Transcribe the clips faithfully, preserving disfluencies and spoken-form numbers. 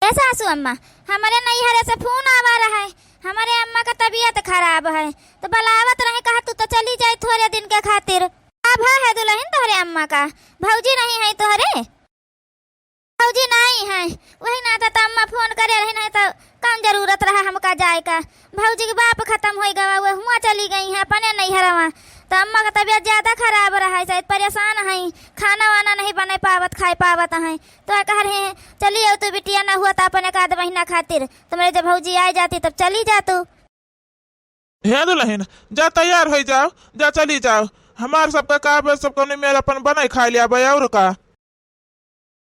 ए सासू अम्मा, हमरे नैहरे से फोन आवा रहा है, हमरे अम्मा का तबियत खराब है, तो बलावत रहे, कहा तू तो चली जाई थोरे दिन के खातिर। अब है दुलहिन तोहरे अम्मा का, भौजी नहीं है तोहरे? भौजी नहीं है, वही नाता तो अम्मा फोन करे रही, नहीं तो कौन जरूरत रहा हमका जाए का। भौजी के बाप खतम होई गवा, वो हुआ चली गई है अपने नैहरवा। तो अम्मा का तबियत ज्यादा खराब रहा है, शायद परेशान है, खाना वाना नहीं बने पावत, खाए पावत है। तो कह रहे हैं, "चली आओ तू बिटिया, ना हुआ तो अपन एक आध महीना खातिर, तुम्हारे जब भौजी आ जाती तब चली जा तू।" हे दुलहिन, जा तैयार होइ जाओ, जा चली जाओ। हमार सबका का बस सब कौने मेर अपन बनाए खा लिया बे, और का?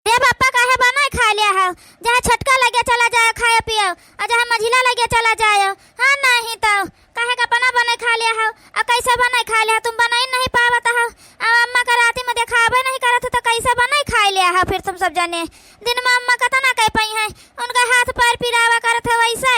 रे पप्पा, काहे बनाए खा लिया हो? जहाँ छोटका लगे चला जाए खाए पियो, और जहाँ मझिला लगे चला जाए। हाँ, नहीं तो काहे का अपना बनाए खा लिया हो? और कैसे बनाए खा लिया हो? तुम बनाए नहीं पावत हो। अब अम्मा का राती में देखावे नहीं करत हो, तो कैसे बनाए खा लिया हो फिर तुम सब जने? दिन में अम्मा कतना कह पाई हैं, उनका हाथ पैर पिरावा करत हो वैसे।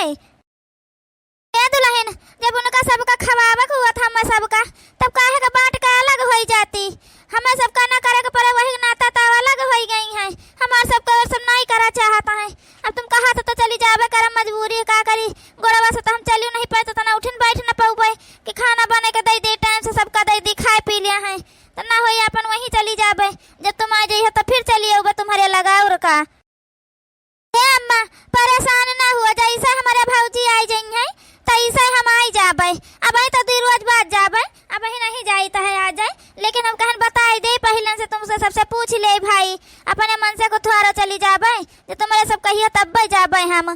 ए दुलहिन, जब उनका सबका खवावक हुआ था हमें सबका, तब काहे का बाँट के अलग होई जाती? हमें सबका ना करे के पड़े, वही नाता तो अलग होई गई हैं। हमार सबका और सब नहीं करा चाहत हैं। अब तुम कहा तो, तो चली जाबे करम, मजबूरी है, का करी? गोड़वा से तो हम चलियो नहीं पाए, तो तना उठिन बैठ न पउबे कि खाना बने के दई दे, टाइम से सबका दई दी, खाए पी लिया है, तो ना होई अपन वहीं चली जाबे। जब तुम आ जाइए तो फिर चली आउबे तुम्हारे लगा, और का? हे अम्मा, परेशान ना हुआ, जैसे हमारे भौजी आई जइहैं, तैसे हम आई जाबै। अबहीं तो दुइ रोज बाद जाबै, अबहीं नहीं जाइत है, आ जाए, लेकिन हम कहन बताई दे, पहिलन से तुमसे सबसे पूछ ले भाई, अपने मन से कुथवारो चली जाबै, जो तुम्हारे सब कहियो तब्बै जाबै हम।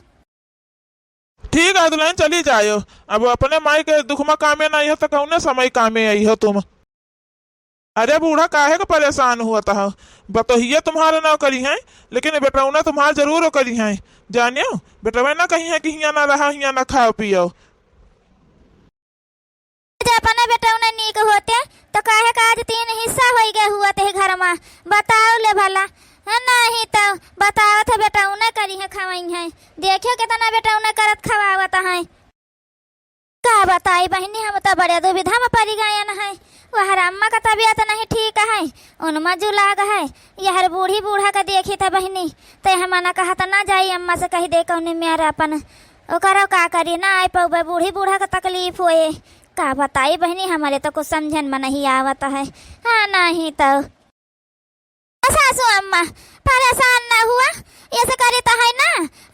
ठीक है दुलहिन, चली जायो। अब अपने माई के दुख में कामे ना आई हो तो कौने समय कामे आई हो तुम। अरे बूढ़ा, काहे के परेशान हुआ तहा? बतोहिया तुम्हारे ना करिहैं, लेकिन बेटौना तुम्हार जरूर करिहैं। जानियो, बेटवे ना कहिहैं कि हियाँ ना रहा, हियाँ ना खाओ पियो। जे अपने बेटौना नीक होते, तो काहे का आज तीन हिस्सा होई गए हुआ ते घर मा? बताओ ले भला। है नहीं तो बताओ थे बेटौना करिहैं, खवइहैं। देखियो कितना बेटौना करत खवावत हैं। का बताई बहिनी, हम तो बड़े दुविधा में परि गयन है। वहर अम्मा का तबियत नहीं ठीक है, उनमा जुलाग है। यहर बूढ़ी बूढ़ा का देखी था बहिनी, ते हम ना कहा था ना जाई अम्मा से कहि दे कौने मेर अपन। ओकरो का करी, ना आए पउबे, बूढ़ी बूढ़ा का तकलीफ होए। का बताई बहिनी, हमरे तो कुछ समझन में नहीं आवत है। हाँ, नहीं तो। सासू अम्मा, परेशान ना हुआ, ऐसे करी तो है ना,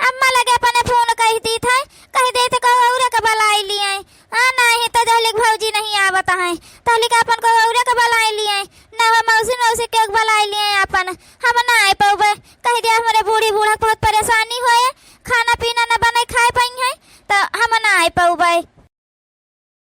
अम्मा लगे अपने फोन कहि दी था, कहि दे तो कहू औरे के बुलाई लिए। हाँ, नहीं तो जहलिक भौजी नहीं आवत है, तहलिक अपन कहू औरे के बुलाई लिए, ना हो मौसी, मौसी के बुलाई लिए अपन, हम ना आए पउबे, कहि दिया हमरे बूढ़ी बूढ़ा बहुत परेशानी होए, खाना पीना ना बने खाए पाई है, तो हम ना आए पउबे।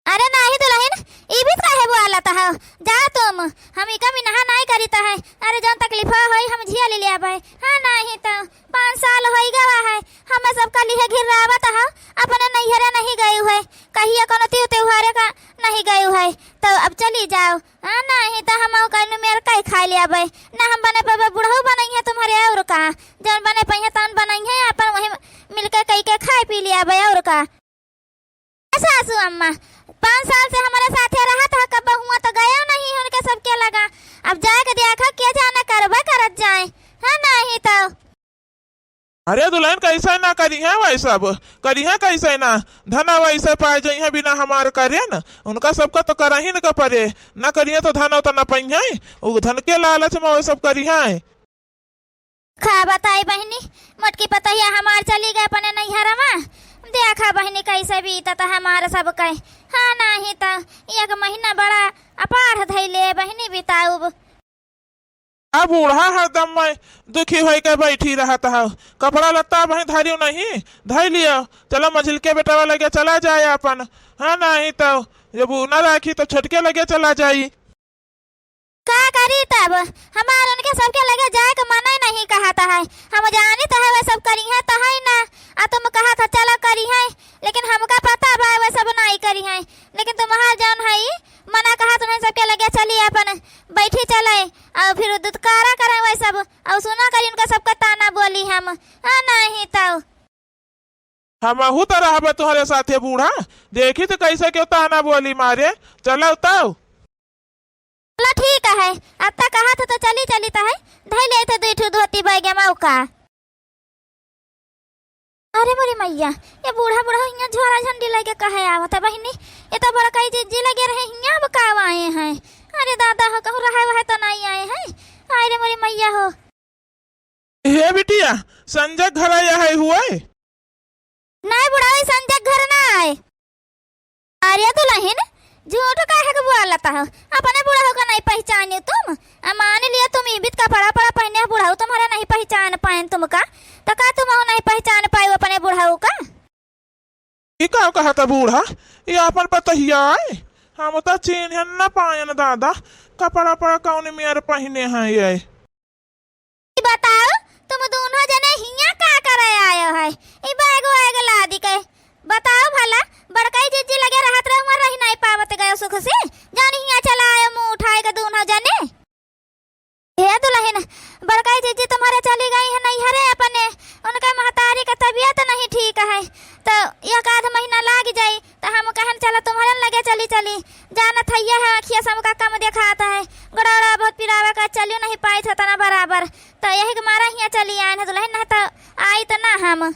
अरे नाही दुलहिन, ई भी काहे बोलत हो? जा तुम, हम इका मिनहा नाही करित है। अरे जौन तकलीफ होई हम झिया ले लेबै। हाँ नाही तो, पाँच साल होई गवा है, हमें सबका लिहे घिर्रावत हो, अपने नैहरे नहीं गए हुए, कहिए कोनो तीव त्योहारे का नहीं गए हुए, तो अब चली जाओ। हाँ नाही तो हम कौनो मेर काहे खाए लेबै, ना हम बने पउबे, बुढ़ऊ बनइहैं तुम्हारे और का, जौन बने पइहैं तौन बनइहैं, अपन वही मिलके कई के खाए पी लेबै और का। सासू अम्मा, पाँच साल से हमरे साथे रहत ह, कब हुआ तो गयो नहीं उनके सबके लगा। अब जाए के देखा, के जाने करबे करत जाए, है नहीं तो। अरे दुलहिन, कैसे ना करिहैं वै सब, करिहैं कैसे ना, धना वैसे पाए जइहैं बिना हमार करे न, उनका सबका तो करही न का परे, ना करिहैं तो धन उतना पइहैं, उ धन के लालच में वै सब करिहैं। का बताई बहिनी, मोटकी पतोहिया हमार चली गए अपने नैहरवा। देखा बहिनी कैसे बीतत हमार सब कहे। हाँ नाही त एक महीना बड़ा अपार धैले बहिनी बिताउब। आ बूढ़ा हरदम में दुखी होई के बैठी रहत हौ। कपड़ा लत्ता बहिन धरियो नहीं, धै लियो। चलो मझिलके बेटवा लगे चला जाए अपन। हाँ नाही त जब उ ना राखी तो छोटके लगे चला जाई। का करी तब, हमार उनके सबके लगे जाए के मनई नहीं कहत है। हम जानित है वै सब करिहैं तो है ना, आ तुम कहत है चलो करिहैं, लेकिन हमका पता बा वै सब नहीं करिहैं। लेकिन तुम्हार जौन है मना कहत उन्हें सबके लगे चली अपन बैठी चले, और फिर दुत्कारा करे वै सब, और सुना करी उनका सबका ताना बोली हम। हाँ नहीं तो। हमहू त रहबे तोहरे साथे बूढ़ा, देखी त कैसे केउ ताना बोली मारे। चलो तब। चलो ठीक है, अत्ता कहत हो तो चली, चली त है, धई लेत है दुई ठो धोती बैगे मौका। अरे मोरी मइया, ये बूढ़ा बूढ़ा हियाँ झोरा झंडी लइके कहे आवत है बहिनी? ये तो बड़कई जिज्जी लगे रहे, हियाँ अब का आए हैं? अरे दादा हो, कहूँ रहे वहे तो नहीं आए हैं। अरे मोरी मइया हो। हे बिटिया, संजय घर आया है हुए? नहीं बुढ़ऊ, संजय घर ना आए। अरे दुलहिन, झूठ काहे के बोलत हो? अपने बुढ़ऊ का नहीं पहचाने तुम? आ मान लिया तुम ई बीत कपड़ा पड़ा पहने हो बुढ़ऊ, तुम्हारे नहीं पहचान पाए तुमका, तो का तुम नहीं पहचान पाए अपने बुढ़ऊ का? ई का कहत बूढ़ा? ई आपन पतहिया आए? हम तो चीन्हन न पायन दादा, कपड़ा पड़ा कौन मेर पहने हैं ये? ई बताओ, तुम दोनों जने हियाँ का करे आयो है? ई बैग वैग लादी के। बताओ भला, बड़कई जिज्जी लगे रहत रहे, उमर रही नहीं पावत गयो सुख से, जान हियाँ चला आयो मुँह उठाए के दोनों जने। हे दुलहिन, बड़कई जिज्जी तुम्हारे चली गई है नैहरे अपने, उनके महतारी के तबीयत नहीं ठीक है, तो एक आध महीना लाग जाई। त हम कहन चला तुम्हरे लगे चली चली। जानत हइये है अखिया से हमका कम देखात है। गोड़वा बहुत पिरावा का चलियो नहीं पाइत होता ना बराबर। त यही के मारा हियाँ चली आए हैं दुलहिन, नहीं त आई त ना हम।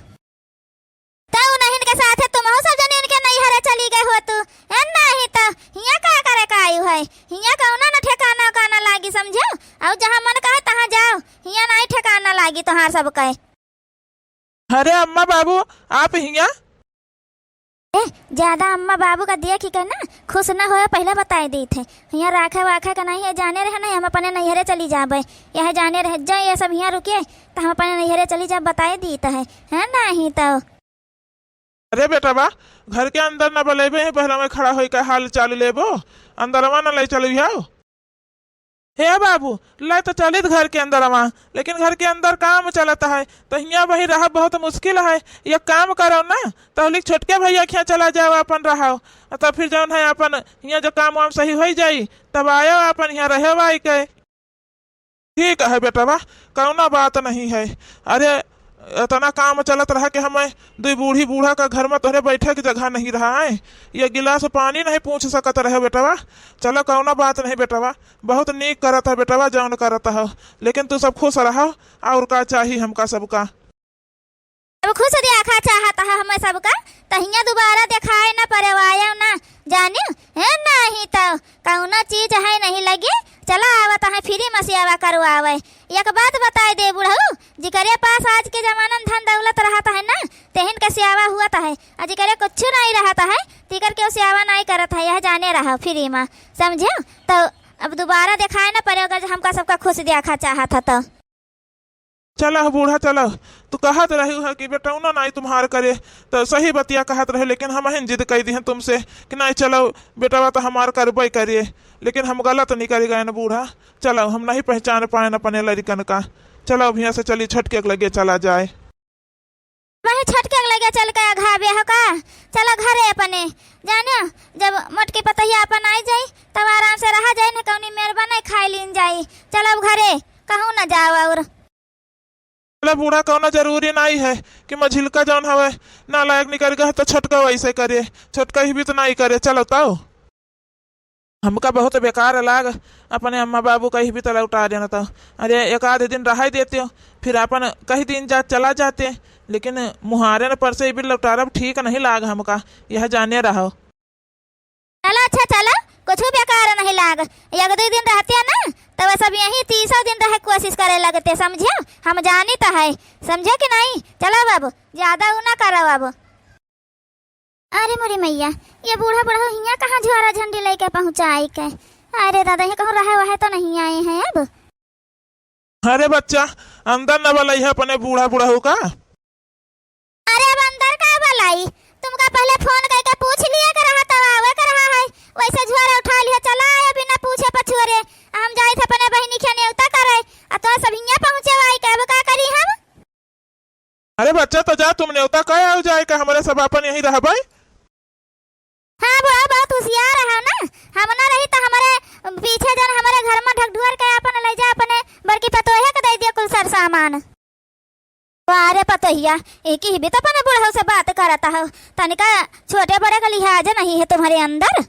त उनहिन के साथे तुमहू सब जने उनके नैहरे चली गए हो तू। है नहीं त हियाँ का करे का आयु है? हियाँ कौना न ठिकाना उकाना लागी समझो। और जहाँ मन कहे तहाँ जाओ। हियाँ नहीं ठिकाना लागी तोहार सब कहे। अरे अम्मा बाबू, आप हियाँ? ए, ज्यादा अम्मा बाबू का देखि के ना खुश ना होए, पहिले बताइ देइत है। हियाँ राखे वाखे के नहीं है, जाने रहे नहीं, हम अपने नैहरे चली जाबे। यह जाने रहे, जो ये सब हियाँ रुके, त हम अपने नैहरे चली जाब, बताइ देइत है, है नहीं तो। अरे बेटवा, घर के अंदर ना बलेबे, यहीं बहरा में खड़ा होइके हाल चाल लेबो, अंदरवा ना ले चलू हो। हे बाबू, ले तो चलित घर के अंदरवा, लेकिन घर के अंदर काम चलत है, तो हियाँ वहीं रहब बहुत मुश्किल है। एक काम करो ना, तहलिक छोटके भैया के हियाँ चला जाओ, अपन रहो, तब फिर जौन है अपन हियाँ जो काम वाम सही होइ जाई, तब आयो अपन हियाँ रहे वाई के। ठीक है बेटवा, कौनो बात नहीं है। अरे, इतना काम चलत रहा कि हमें दुई बूढ़ी बूढ़ा का घर में तोहरे बैठे के जगह नहीं रहा है। ये गिलास पानी नहीं पूछ सकत रहे बेटवा। चलो, कौनो बात नहीं बेटवा, बहुत नीक करत है बेटवा, जौन करत हो, लेकिन तू सब खुश रहो, और का चाही हमका सबका। अब खुश देखा चाहत है हमें सबका, त हियाँ दोबारा देखाए न परे, आयो न जानियो, है नहीं तो कौनो चीज है नहीं लगी। चला आवत है फ्री में सेवा करवावे। एक बात बताइ दे बुढ़ऊ, जिकरे पास आज के जमाना में धन दौलत रहत है ना, तेहन के सेवा हुअत है, आ जिकरे कुछ नहीं रहत है, तिकर के सेवा नहीं करत है, यह जाने रहो फ्री में, समझो? तो अब दोबारा देखाए न परे, अगर हमका सबका खुश देखा चाहत है तो। चला हो बूढ़ा, चला। तू कहत रही है कि बेटौना नाई तुम्हार करे, तो सही बतिया कहत रहे, लेकिन हमहिन जिद कइ दिहन तुमसे कि नाई चलो, बेटवा तो हमार करबे करे, लेकिन हम गलत नहीं करी गए न बूढ़ा। चलो, हम नहीं पहचान पाए न अपने लड़िकन का। चलो, अब हियाँ से चली, छोटके के लगे चला जाए। वही छोटके के लगे चल के अघाबे हो का? चलो घरे अपने। जाने, जब मोटकी पतोहिया अपन आई जाई, तब आराम से रहा जाई, न कौनी मेरबा नहीं खाई लीन जाई। चलो अब घरे, कहूँ न जाओ और। चलो बूढ़ा, कौनो जरूरी नहीं है कि मझिलका जौन हवे नालायक निकल गए तो छोटका वैसे करे, छोटका ही भी तो नहीं करे। चलो तौ। हमका बहुत बेकार लाग, अपने अम्मा बाबू कहीं भी तो लौटा देना तो। अरे एक आध दिन रह देते हो, फिर अपन कहीं दिन जा चला जाते, लेकिन मुहारे न पर से भी लौटारब ठीक नहीं लाग हमका, यह जाने रहो। चलो अच्छा चलो, कुछ बेकार नहीं लाग, एक दो दिन रहते हैं ना, तो वह सब यहीं तीसरा दिन रहे कोशिश करे लगते, समझे? हम जानी तो है, समझे कि नहीं? चलो बाबू, ज्यादा ऊ ना करो बाबू। अरे मोरी मैया, ये बूढ़ा बुढ़ऊ हियाँ कहाँ झोरा झंडी लइके पहुँचाई के? अरे दादा, ये कहूँ रहे वहे तो नहीं आए हैं अब। अरे बच्चा, अंदर न बलई है अपने बूढ़ा बुढ़ऊ का। अरे अब अंदर का बलाई, तुमका पहले फोन करके पूछ लिया के रहा, तब आवे के रहा है। वैसे झोरा उठा लिया, चला आया बिना पूछे पछुरे। हम जाइत है अपने बहिनी के नेवता करे, आ तो सब हियाँ पहुँचे वाई के, अब का करी हम? अरे बच्चा, तो जा, तुम नेवता का आउ जाए का, हमरे सब अपन यहीं रहबै। हाँ बुआ, बहुत होशियार है ना, हम ना रही तो हमरे पीछे जन हमरे घर में ढकढुअर के अपन ले जा अपने बड़की पतोहे के दे दिया कुल सर सामान। वाह रे पतोहिया, एक ही भी तो अपने बुढ़ऊ से बात करत हो, तनिका छोटे बड़े का लिहाज नहीं है तुम्हारे अंदर।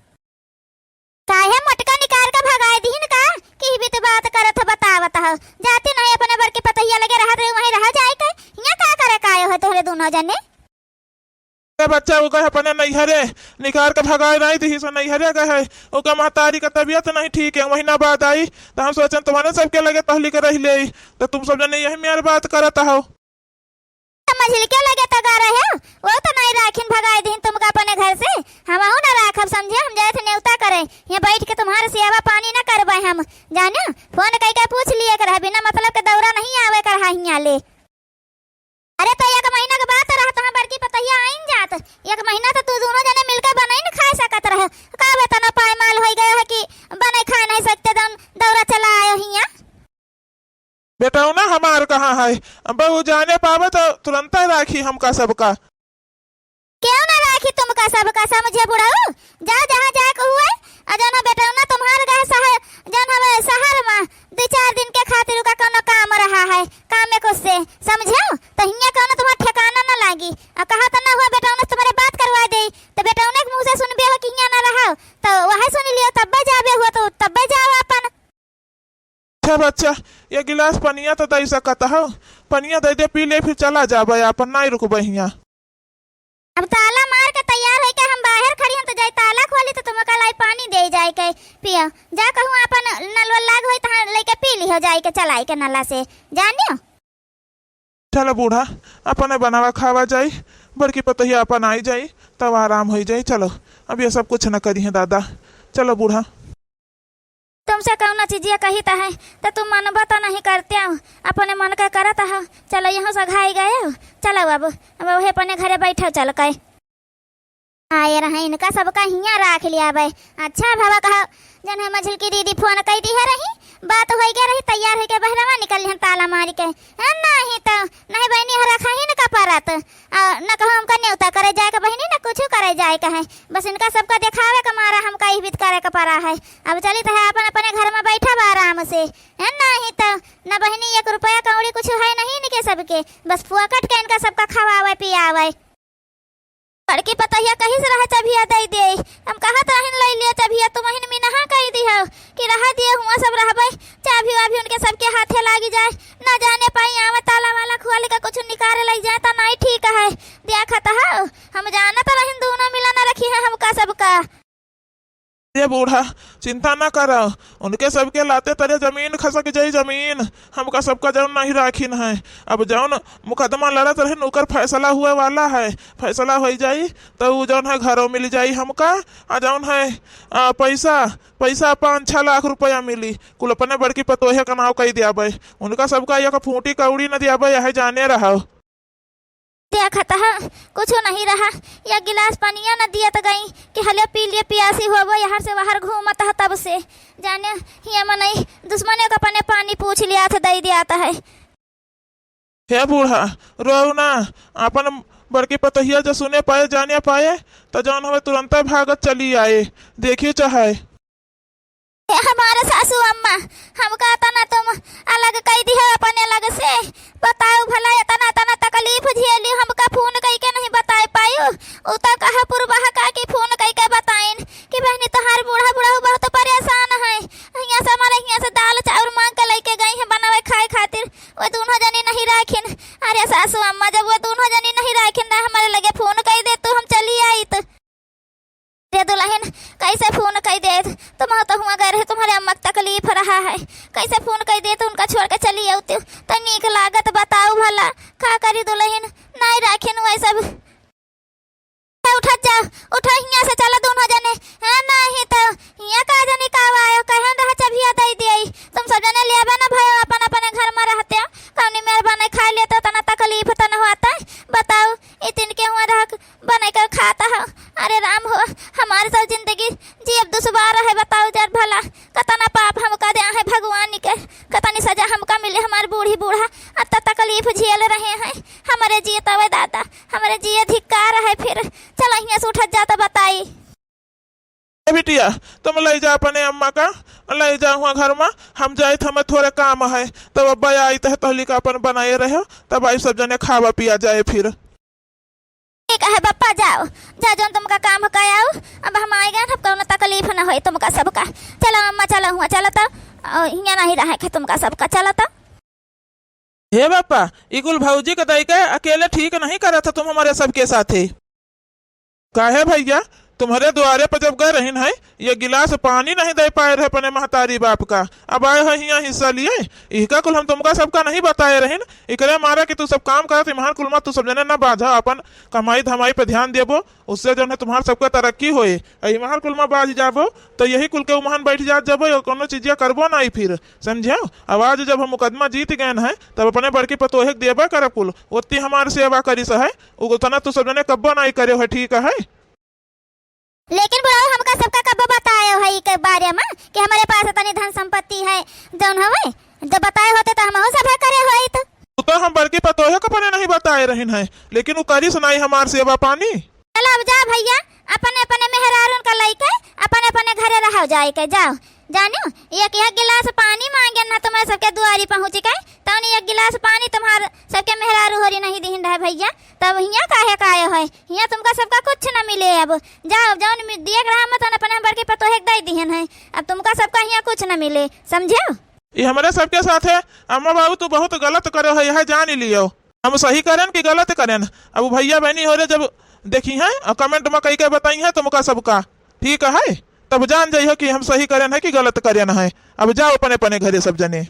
काहे मोटका निकाल के भगाए दीन का? कि भी तो बात करत हो, बतावत हो। जाती नहीं अपने बड़की पतोहिया लगे रहत रहे, वहीं रह जाए के। हियाँ का करे का आयो है तोहरे दोनों जने? ए बच्चा, उ गए अपने नैहरे, निकार के भगाए नाहीं दिहिस, नैहरे गए है। ओका महतारी का तबियत नहीं ठीक है, महीना बाद आई, त हम सोचन तुम्हरे सबके लगे तहली के रह लेई, त तुम सब जने यही मेर बात करत हो। त मझिलके लगे त गा रहे हो, वो त नहीं राखिन, भगाए दिहिन तुमका अपने घर से। हमहू न राखब, समझे, हम जाए थे नेवता करे, यहाँ बैठ के तुम्हारे सेवा पानी न करबे हम, जाने, फोन कई के पूछ लिए कर, बिना मतलब के दौरा नहीं आवे कर हियाँ ले। अरे, त एक महीना के बात रहा, त हम बड़की पतोहिया आइन जात। एक महीना त तू दोनों जने मिलके बनई न खाए सकत रहे। का बे, तना पायमाल होई गए है कि बनई खाए नहीं सकते, दम दौरा चला आयो हियाँ। बेटौना हमार कहाँ है? बहू जाने पावे त तुरंते राखी हमका सबका। केहू ना राखी तुमका सबका, समझे बुढ़ऊ? जा, जहाँ जाए के हुए, आ जौन है बेटौना तुम्हार गए शहर, जौन हवे शहर मा, दुई चार दिन के खातिर उका कौनो काम रहा है, कामे कुछ से, समझेउ? त हियाँ कौनो तुम्हार ठिकाना ना लागी। आ कहा त ना हुआ बेटौना से तुम्हारे बात करवा देई, त बेटौना के मुँह से सुनबे हो कि हियाँ ना रहो, त वही सुन लियो, तब्बे जाबे हुआ, त तब्बे जाओ अपन। अच्छा बच्चा, ये गिलास पनिया त दे सकत हो, पनिया दे दे, पी ले, फिर चला जाबे, अपन नाई रुकबे हियाँ। अब ताला मार के तैयार होई के हम बाहर खड़ी हन, त जाई ताला खोली त तुमका लाई पानी दे जाए के पियो। जा कहूँ अपन नलवा लाग होई तहाँ लेके पी लिहो जाए के चलाई के नला से, जानियो। चलो बूढ़ा, अपने बनावा खावा जाई, बड़की पतोहिया अपन आई जाई, तब आराम होई जाई। चलो, अब ये सब कुछ न करी है दादा। चलो बूढ़ा। तुमसे कौनो चीजिया कही त है, त तुम मनबा त नहीं करते हो, अपने मन के करत हो। चलो, यहाँ से घाई गए हो, चलो अब, अब वही अपने घरे बैठो चल के। आए रहे, इनका सबका हियाँ राख लिया बे। अच्छा भवा कहो, जन है मझिल की दीदी फोन कई दी है रही, बात होई गए रही, तैयार होई के बहरवा निकल लिहन ताला मारी के। हाँ, नहीं तो, नहीं बहनी हो रखा ही इनका परत। आ, न कहो हमका नेवता करे जाए के बहिनी, न कुछ करे जाए के है। बस इनका सबका देखावे के मारा हमका ई बीत करे के परा है। अब चली त है अपन अपने घर मा बैठब आराम से। है नहीं त न बहिनी एक रुपया कौड़ी कुछ है नहीं इनके सबके। बस फोकट के इनका सबका खवावे पियावे। बड़की पतोहिया कहिस रहे चभिया दे दे। हम कहत रहिन ले लिया चभिया, तुमहिन मिनहा कई दिहो कि रहा दिए हुआ सब रहबे। चाभी वाभी उनके सबके हाथे लागी जाए। न जाने पाई आवा ताला वाला खोल के कुछ निकाल लई जाए त नाई ठीक है। देखत हो, हम जानत रहिन दोनों मिला न रखी है हमका सबका। ए बूढ़ा, चिंता न करा, उनके सबके लाते तरे जमीन खसक जाई जमीन, हमका सबका जौन नहीं राखिन है। अब जौन मुकदमा लड़त रहिन ओकर फैसला हुए वाला है, फैसला होई जाई त उ जौन है घरो मिल जाई हमका, आ जौन है, आ, पैसा, पैसा पाँच छः लाख रुपया मिली, कुल अपने बड़की पतोहे का नाव कई दियाबे, उनका सबका एक फूटी कौड़ी न दियाबे, यह जाने रहो। देखत ह, कुछो नहीं रहा, या गिलास पनिया न दियत गई कि हले पी लिए, पियासी होबो, यहाँ से बाहर घूमत ह तब से। जाने हिया मनई दुश्मने को अपने पानी पूछ लिया था, दई दियात है। हे बूढ़ा, रोऊ ना, अपन बड़की पतोहिया जो सुने पाए, जाने पाए, त जौन हवे तुरंते भागत चली आए। देखियो चाहे। ए हमार सासू अम्मा, हमका तना तुम अलग कई दिहो अपने अलग से। बताओ भला, इतना, इतना तकलीफ झेली, हमका फोन कई के नहीं बताए पायो। उ त कहा पुरबहा का कि फोन कई के बताइन कि बहनी तोहार बूढ़ा, बूढ़ा बहुत परेशान है। हियाँ से हमारे हियाँ से दाल चाउर मांग के लेके गई है बनावे खाए खातिर। वो दोनों जनी नहीं राखिन। अरे सासू अम्मा, जब वो दोनों जनी नहीं राखिन ना हमारे लगे फोन कई दे तू, हम चली आइत। रे दुलहिन, कैसे फोन कई देत? तुम तो हुआ गए रहे, तुम्हारे अम्मा के तकलीफ रहा है, कैसे फोन कई देत? उनका छोड़ के चली आउती त नीक लागत, बताओ भला, का करी दुलहिन, नाई राखिन वै सब। ए, उठत जा, उठो हियाँ से, चलो दोनों जने। हाँ, नहीं तो हियाँ का जनी का आयो, कहन रहा चभिया दई दिए। तुम सब जने लेबे ना भयो, अपन अपने घर मा रहते हो, कौनी मेर बने खाए लेते हो, तना तकलीफ तो न होता। बताओ, ई तिनके हुआ रह बने के खाता हो। अरे राम हो, हमारे सब जिंदगी जियब दुश्वार है, बताओ जर भला, कतना पाप हमका दे है भगवान के, कतनी सजा हमका मिले, हमार बूढ़ी बूढ़ा अत्ता तकलीफ झेल रहे हैं, हमरे जिए तवे दादा, हमरे जिए धिक्कार है। फिर चलो हियाँ से उठत जा त बताई। ए बिटिया, तुम ले जा अपने अम्मा का, ले जा हुआ घर मा, हम जाइत, हमें थोड़े काम है, तब अब्बा आइत है, तहली का अपन बनाए रहो, तब आई सब जने खावा पिया जाए फिर। ठीक है बप्पा, जाओ, जा जौन तुमका काम का आओ, अब हम आए गए, अब कौनो तकलीफ न होई तुमका सबका। चलो अम्मा, चलो हुआ, चलो तो, और हियाँ नहीं रहे के तुमका सबका, चलो तो। हे बप्पा, ई कुल भौजी के दई के अकेले ठीक नहीं करत हो तुम हमारे सबके साथे। काहे भइया, तुम्हरे दुआरे पर जब गए रहिन है, एक गिलास पानी नहीं दे पाए रहे अपने महतारी बाप का, अब आए हो हियाँ हिस्सा लिए। इहका कुल हम तुमका सबका नहीं बताए रहिन, इकरे मारे कि तू सब काम करत, इम्हर कुल मा तू सब जने न बाझा, अपन कमाई धमाई पे ध्यान देबो, उससे जौन है तुम्हार सबका तरक्की होए। आ इम्हर कुल मा बाझ जाबो, तो यही कुल के उम्हन बैठ जात जाबो, या कोनो चीजिया करबो नाई फिर, समझेव? अब आज जब हम मुकदमा जीत गएन है, तब अपने बड़की पतोहे के देबे करब कुल, ओत्ती हमार सेवा करिस है, उतना तू सब जने कब्बो नाई करे है, ठीक है? लेकिन बुढ़ऊ, हमका सबका कब्बो बताए हो ई के बारे मा कि हमरे पास इतनी धन संपत्ति है, जौन हवे, जब बताए होते तो हमहू सभे करे होइत। तू तो हम बड़की पतोहे को अपने नहीं बताए रहिन है, लेकिन उ करिस नाई हमार सेवा पानी। चलो अब जा भइया, अपने अपने मेहरारून का लइके अपने अपने घरे रहो जाए के, जाओ। जानियो, एक एक गिलास पानी मांगे ना तुम्हारे सबके दुआरी पहुँच के, तौन एक गिलास पानी तुम्हार सबके मेहरारू होरी नहीं दिहिन रहे भइया, तब हियाँ काहे का आए है? हियाँ तुमका सबका कुछ न मिले। अब जाओ, जौन मि-, दिए के रहा मत, अपने हम बड़की पतोहे के दे दिहन है, अब तुमका सबका हियाँ कुछ न मिले, समझेव? ई हमरे सबके साथ है। अम्मा बाबू, तू बहुत गलत करे हो, यह जान लियो। हम सही करेन कि गलत करेन? अब भइया बहनी होरे जब देखिहैं और comment मा कई के बताइहैं तुमका सबका, ठीक है, तब जान जाइहो कि हम सही करेन है कि गलत करेन है। अब जाओ अपने अपने घरे सब जने।